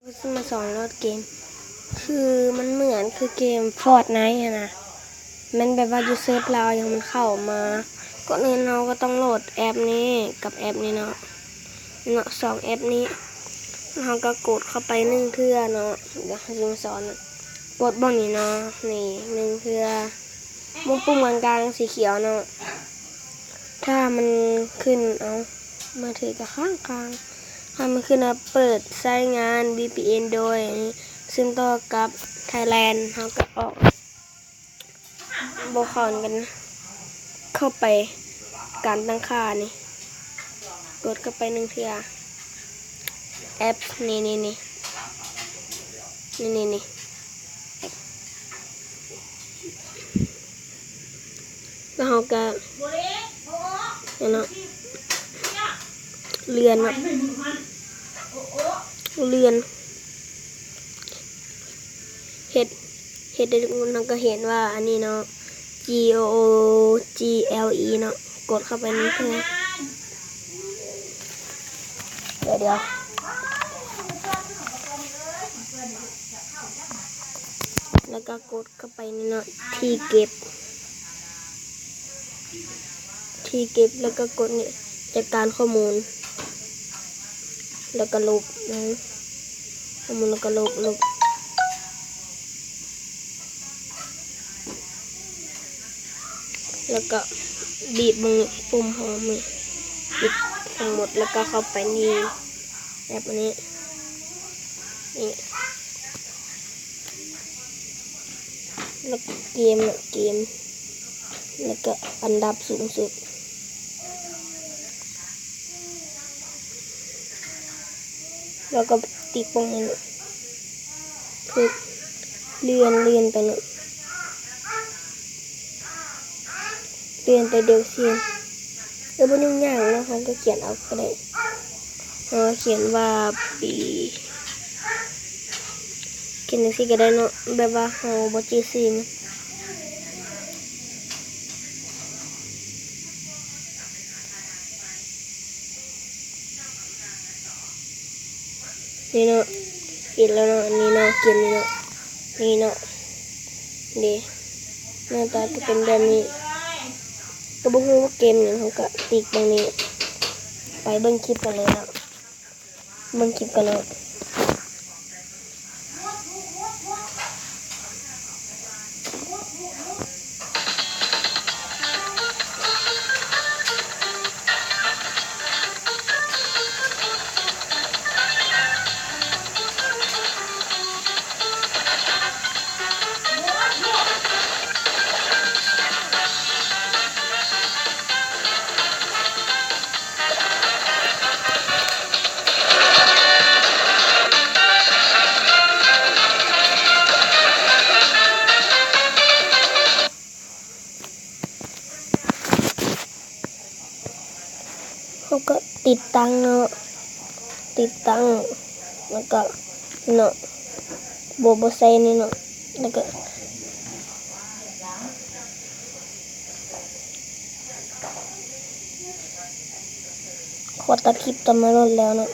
ຊິມາສອນໂຫຼດເກມ ຄືມັນເໝືອນຄືເກມ Fortnite ຫັ້ນນະ ແມ່ນແບບວ່າຢູ່ເສີບລາວຫຍັງມັນເຂົ້າມາ. ກ່ອນອື່ນເຮົາກໍຕ້ອງໂຫຼດແອັບນີ້ກັບແອັບນີ້ເນາະ ເນາະ ສອງແອັບນີ້ ເຮົາກໍກົດເຂົ້າໄປໜຶ່ງເທື່ອເນາະ. ດຽວເຮົາຊິມາສອນ ກົດບ່ອນນີ້ເນາະ ນີ້ ໜຶ່ງເທື່ອ ວງປຸ່ມກາງໆ ສີຂຽວເນາະ. ຖ້າມັນຂຶ້ນ ເອົາ ມືຖືກໍຄ້າງໆ ຖ້າມັນຂຶ້ນວ່າເປີດໃຊ້ງານ VPN ໂດຍ ເຊື່ອມຕໍ່ກັບ Thailand ເຮົາກໍອອກ ບໍ່ເຂົ້ານຳກັນ ເຂົ້າໄປການຕັ້ງຄ່ານີ້ ກົດເຂົ້າໄປໜຶ່ງເທື່ອ ແອັບ ນີ້ໆໆ ນີ້ໆໆ ແລ້ວເຮົາກໍ ເນາະ ເລື່ອນເນາະ ເລື່ອນ ເຮັດ ເຮັດໃຫ້ທຸກຄົນເຮົາກໍເຫັນວ່າອັນນີ້ເນາະ G O G L E ເນາະ ກົດເຂົ້າໄປໃນເຄື່ອງ ດຽວໆ ແລ້ວກໍກົດເຂົ້າໄປນີ້ເນາະ ທີ່ເກັບ ທີ່ເກັບ ແລ້ວກໍກົດນີ້ ຈັດການຂໍ້ມູນ ແລ້ວກໍລົບ ອື ຂໍ້ມູນ ແລ້ວກໍລົບ ລົບ ແລ້ວກໍບີບເບິ່ງປຸ່ມໂຮມນີ້ ປິດທັງໝົດ ແລ້ວກໍເຂົ້າໄປໃນແອັບອັນນີ້ ນີ້ ແລ້ວເກມ ເກມ ແລ້ວກໍອັນດັບສູງສຸດ ແລ້ວກໍຕິກປ້ອງນີ້ເນາະ ເພື່ອເລື່ອນ ເລື່ອນໄປເນາະ ເລື່ອນໄປເດວຊີ ເອີ ບໍ່ຫຍຸ້ງຍາກເນາະ ເຮົາກໍຂຽນເອົາກໍໄດ້ ເຮົາຂຽນວ່າປີ ຂຽນຈັ່ງຊີ້ກໍໄດ້ເນາະ ແບບວ່າເຮົາບໍ່ຈື່ຊື່ມັນ ນີ້ເນາະ ເຫັນແລ້ວເນາະ ນີ້ເນາະ ເກມນີ້ເນາະ ນີ້ເນາະ ເດ້ ໜ້າຕາກໍເປັນແບບນີ້ ກໍບໍ່ຮູ້ວ່າເກມຫຍັງ ເຮົາກໍຕິກເບິ່ງນີ້ ໄປເບິ່ງຄລິບກັນເລີຍເນາະ ເບິ່ງຄລິບກັນເນາະ. ເຮົາກໍຕິດຕັ້ງເນາະ ຕິດຕັ້ງ ແລ້ວກໍເນາະ ບໍ່ ບໍ່ໃສ່ນີ້ເນາະ ແລ້ວກໍ ຂໍຕັດຄລິບຕອນມາໂຫຼດແລ້ວເນາະ.